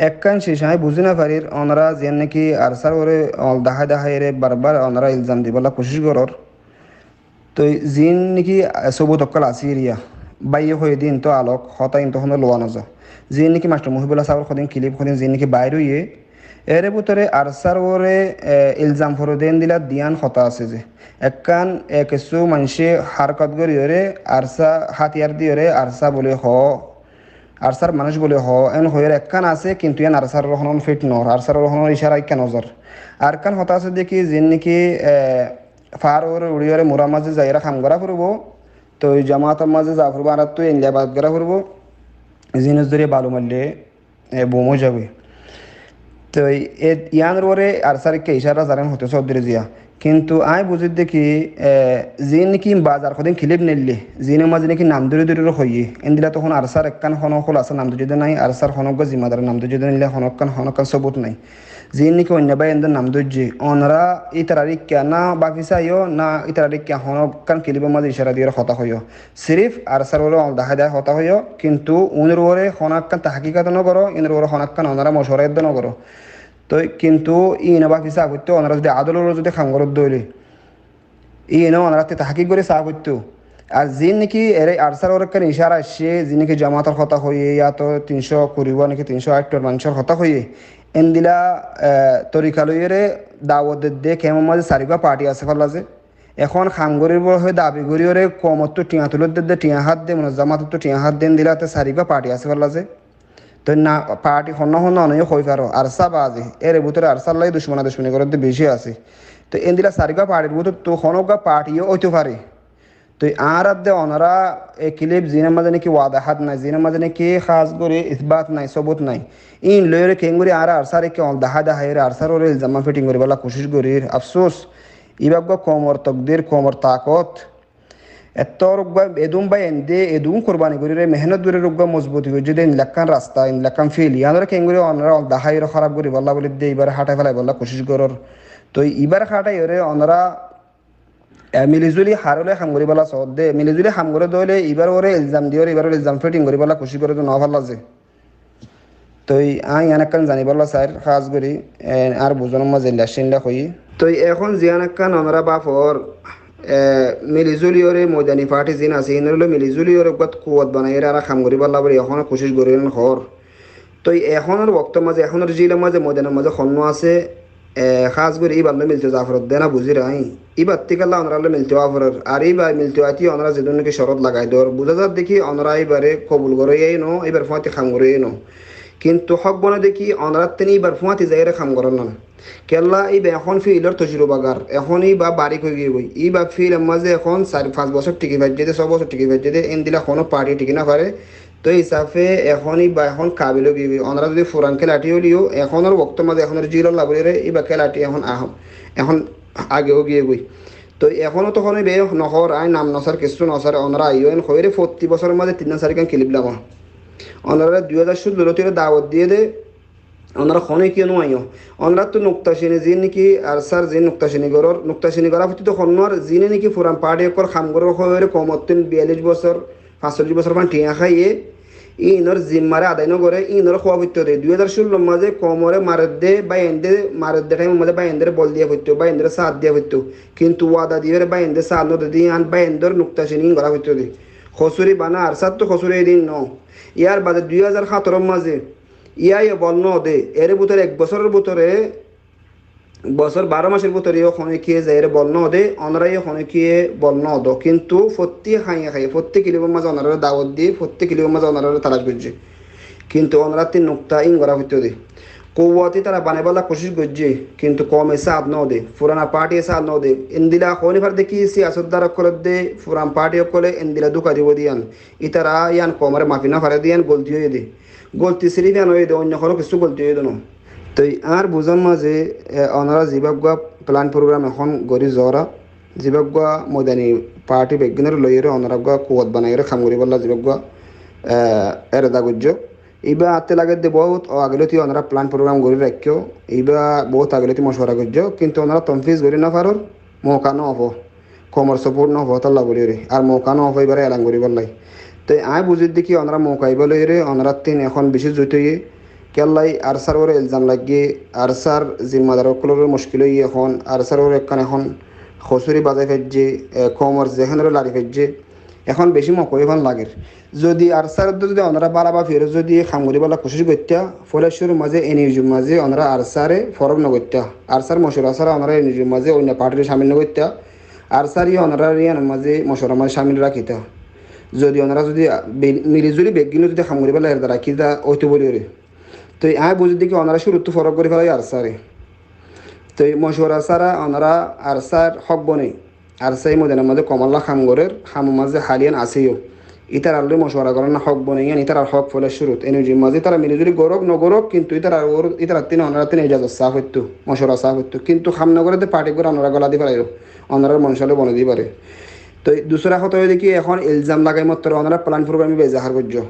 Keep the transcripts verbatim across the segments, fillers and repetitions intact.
Ekkán ciz añí buzí nofarir, onorá ziyán niki ARSA r uore oñl dahái daháiyore barbar onorá ilzam dibálla kucíc gorór. Toi ziyán niki, ah, sobut ókkol asé eriya, báiye hoiyé de íntu alok, hotá íntu honó luwa noza. Ziyán niki mastor Muhibullah sábor hodin kilip hodin ziyán niki bair óiye, ére bútore ARSA r uore, eh, ilzam foredde endilla diyán hotá asé ze. Ekkán, eh, kessú maincé harkot goríyore ARSA hátiyar diyore ARSA buli hoó, ARSA r manúic buli hoó, en hoiyóre ekkán asé, kintu yían ARSA r honó fit noór, ARSA r honó icára ikká nozar. Ar ekkán hotá asé de ki, zin niki, eh, faár uore uçíyore murar mazé zaiyóre ham gorá foribó, toi jamaator mazé za foribó, añárattú endilla ibadot gorá foribó, zin zoriya balu maille, e, bum ói zagói. Toi e, yíanor uore ARSA r ikká icára zaren hoté sóddire ziya. Kintu añí buzír de ki, e, zin niki bazar hodin kilip neille, zinor mazé niki nam dóri dóri hoiyé, endilla tohón ARSA r ekkán honó hulasa nam dóri de nái, ARSA r honó uggwá zimmadar nam dóri de nái, honó ekkán, honó ekkán sobut nái. Zin niki oinno báiyaindor nam dóijje, onorá ítarar ikká na báfi saiyó, na ítarar ikká honó ekkán kilipor mazé icára diyóre hotá hoiyó. Sirif ARSA r uore oñl dahái dahái hotá hoiyó, kintu unor uore honó ekkán tahkikot nogoró, inor uore honó ekkán onorá mocuwara edde nogoró. Toi kintu íin báfi sa foittó, onorá zodi adolor zodi ham goródde óile, íin onoráttu tahkik gorí sa foittó. Ar zin niki ere ARSA r uore ekkán icára aiccé, zin niki jamaator hotá hoiyé, yáto tincó kuri ba niki tincó aittor manúcor hotá hoiyé, endilla, eh, torika loiyóre dawot dedde kemor mazé sarigwá parti asé falla ze. Ehón ham goríbou hoi dabi goríyore koumottú thiañ tulódde de, thiañ hádde, munazzamatottú thiañ hádde, endilla te sarigwá parti asé falla ze. Toi na, parti honnúa honnúa onoye hoi faro, ARSA baade, ére bútore ARSA r loi ducmona ducmoni goródde beci asé. Toi endilla sarigwá partir bútottu honó uggwá parti yó óito fare. Toi añárar de onorá e kilip zinor mazé niki wadahat nái, zinor mazé niki hás gorí isbat nái, sobut nái. Íin loiyóre keéngorí añára ARSA r ikká oñl dahái daháiyore ARSA r uore ilzam fiting goríbálla kucíc gorír. Afsus, íba uggwá koumor tokdir, koumor takot. Ettór uggwá edún báiyainde, edún kurbani goríre, mehénnot goríre uggwá mozbuti goijjé de, endilla ekkán rasta, endilla ekkán fil. Yíanore keéngorí onorá oñl daháiyore hóraf goríbálla buli de, íbare háthai felaibálla kucíc gorór. Toi íbare háthaiyore onorá e, mili zuli haré loi ham goríbálla soódde, mili zuli ham goré de óile, íbar uore ilzam diyóre, íbar uore ilzam fiting goríbálla kucíc goré de no falla ze. Toi añí yián ekkán zanibálla sair, hás gorí, e, añár buzonor mazé endilla endilla hoiyé. Toi ehón ziyán ekkán onorá báfor, e, mili zuliyóre moidani parti zin asé, inor loi mili zuliyóre uggwá kuwot banaiyóre añára ham goríbálla buli ehón kucíc gorí hoór. Toi ehónor woktór mazé, ehónor zilor mazé, moidanor mazé honnúa asé, e, hás gorí íbar loi milito za foredde na buzír añí. Íbar tíkalla onorár loi milito za forer. Ar íba milito aití onorá zedún niki corot lagai dór, buzá zar de ki onorá íbare kobul goróiya no, íbar fúañti ham goróiya no. Kintu hók bone de ki onoráttu íbar fúañti zaiyóre ham gorónnan. Kiyólla íba ehón filor tojrubagar, ehón íba barik ói giyé goi. Íba filor mazé ehón sair fañs bosór thiki faijjé de, só bosór thiki faijjé de, endilla honó parti thiki no fare. Toi hísafe ehón íba ehón kabil ói giyé goi. Onorá zodi furan kélathi óileyo, ehónor woktór mazé ehónor zilor laburire íba kélathi ehón ahón, ehón age ói giyé goi. Toi ehóno tohón íba no hoór, añí nam no sar, kessú no sar, onorá aiyó en hoiyóre fottí bosóror mazé tinnán sairgán kilip lama. Onoráre dui házar cúllo lóti dawot diyé de, onorá honókiye no aiyó. Onoráttu nukta cini zin niki ARSA r zin nukta cini gorór, nukta cini gorá foittó de honnúar zine niki furan parti ókkol ham gorór hoiyóre koumottún biyallic bosór, fañsollic bosór fán thiañ háiye, íinor zimmare adai no goré, íinor hoó foittó de. Dui házar cúllor mazé koumore maredde, báiyainde maredde thaimor mazé báiyaindere bol diya foittó, báiyaindere saat diya foittó. Kintu wada diyóre báiyainde saat no de de, yián báiyaindor nukta cini íin gorá foittó de. Hosúri bana ARSA ttú hosúri edin no. Yar bade dui házar háñtoror mazé yíaye bol no de, ere bútore ek bosóror bútore, bosór baró macór bútore yó honókiye zaiyóre bol no de, onorá yó honókiye bol no do. Kintu fottí haiye haiye, fottí kilipor mazé onoráre dawot diyé, fottí kilipor mazé onoráre talac goijjé. Kintu onoráttu nukta íin gorá foittó de. Kuwot ítara banaibálla kucíc goijjé, kintu koume saat no de, furana parti ye saat no de. Endilla hoóni fare de ki siyasotdar ókkol edde, furan parti ókkole endilla dúka dibó de yián. Ítara yián koumore mafi no fare de yián golti óiye de. Golti sirif yián óiye de, oinno honó kessú golti óiye de no. Toi añár buzar mazé, e, onorá zibá uggwá plan program ehón gorí zora, zibá uggwá moidani parti beggúnore loiyóre onorá uggwá kuwot banaiyóre ham goríbálla zibá uggwá, e, erada goijjó. Íba atte lage de bout o age lóti onorá plan program gorí raikkó, íba bout age lóti mocuwara goijjó, kintu onorá tonfiz gorí no farór, mouka no fo. Koumor support no fo, tálla buli re. Ar mouka no fo ibare elan goríballai. Te añí buzí de ki onorá mouka ibá loi re, onoráttu ehón beci zuit óiye. Kiyólla ARSAr uore ilzam laiggé, ARSAr zimmadar ókkolor muckil óiye ehón, ARSAr uore ekkán ehón hosúri bazai faijje, e, koumor zehénoré lari faijje. Ehón bicí mouka óibar lager. Zodi ARSAr uore zodi onora bála báfi óre zodi ham goríbolla kucíc goittá, foila cúrur mazé NUGr mazé onora ARSAre forok no goittá. ARSAr mocora sára onora NUGr mazé oinno partir camil no goittá. ARSAre onorar iyanor mazé mocorar mazé camil rakítá. Zodi onora zodi, a, bi-, milizuli beggúne zodi ham goríbolla erada rakítá óito bóli óre. Toi añí buzí dé ki onora cúruttu forok gorí félaiyo ARSAre. Toi mocora sára onora ARSAr hók bone. ARSA e moidanor mazé komolla ham gorér, hamor mazé háliyan asé yó. Ítarar loi mocora gorán hók bone, iyan ítarar hók foila cúrut. NUGr mazé ítara milizuli gorók no gorók, kintu ítarar uor-, ítarattú onorattú ijazot sá foittó, mocora sá foittó. Kintu ham no goré dé parti uggwáre onora gola di félaiyo, onorar moncá loi bone di fare. Toi dusra hotá óilde ki ehón ilzam lagai mottor onora plan program iba ezahar goijjó.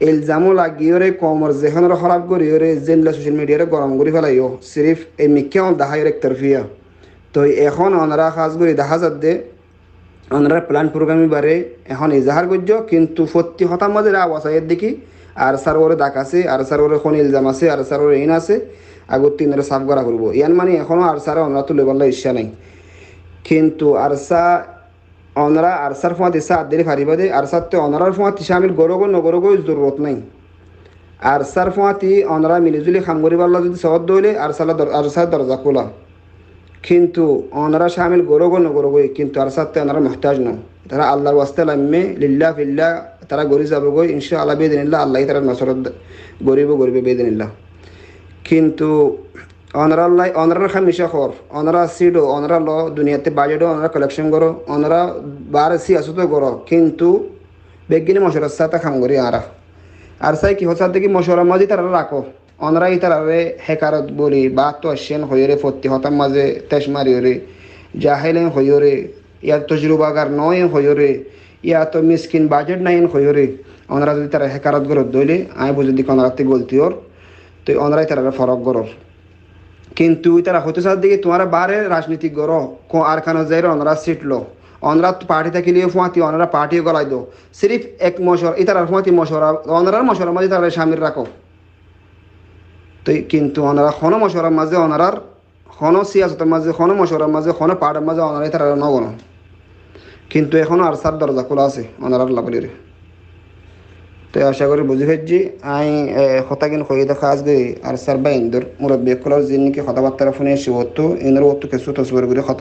Ilzam lagiyóre koumor zehénoré hóraf goríyóre zendilla social mediare gorom gorí félaiyo, sirif e mikká on daháiyóre ek torfiya. Toi ehón onora hás gorí dahá zadde, onorar plan program ibare ehón ezahar goijjó, kintu fottí hotár mazé awas aiyér dé ki ARSAr uore dak asé, ARSAr uore hon ilzam asé, ARSAr uore in asé, agottí inore saf gorá foribó. Iyan mani ehóno ARSAre onorattú loibolla icca nai. Kintu ARSA Onora ARSAr fúañti sát deri faribá de, ARSAttú onorar fúañti camil gorógoi nogorógoi zorurot nái. ARSAr fúañti onora milizuli ham goríballa zodi soódde óile ARSAlla dor-, ARSAr dorza kúla. Kintu onora camil gorógoi nogorógoi, kintu ARSAttú onora muhtáj no. Tará Allar waste laimmé, lillá fillá, tará gorí zabogoi, incá Allah, biidinillá, Allah tará nosorot goríbo, goríbo biidinillá. Kintu Onorar lai-, onorar ham micá hoór, onorar sit ó, onorar lo, duniyaittú bajet ó, onorar kolekcon goró, onorar baáre siyasot ó goró, kintu beggúne mocorar sáte ham gorí añára. ARSA ye ki hoór sáte ki mocorar mazé ítarare rakó. Onora ítarare hekarot bóli, baáttu aiccé en hoiyóre, fottí hotár mazé tec mariyóre, jahil en hoiyóre, yá tojrubagar no en hoiyóre, yá to miskin bajet nai en hoiyóre, onora zodi ítarare hekarot goródde óile, añí buzí dé ki onorattú golti ór, toi onora ítarare forok gorór. Kintu ítara hoitó sádde ki tuáñra baáre rajnitik goró, ko Arkanot zaiyóre onora sit lo. Onora parti tákile fúañti onora parti golai do. Sirif ek mocor-, ítarar fúañti mocora, onorar mocorar mazé ítarare camil rakó. Toi kintu onora honó mocorar mazé onorar, honó siyasotor mazé, honó mocorar mazé, honó partir mazé onora ítarare no gonó. Kintu ehóno ARSAr dorza kúla asé, onorar lá bóli re. Toi acá gorí buzí faijjí, añí, e, hotágin hoiyí de hás gorí ARSAr báindor, murobbi ókkolor ziín niki hotábattára fúni aiccí uottú, inor uottú kessú tosbor gorí hotá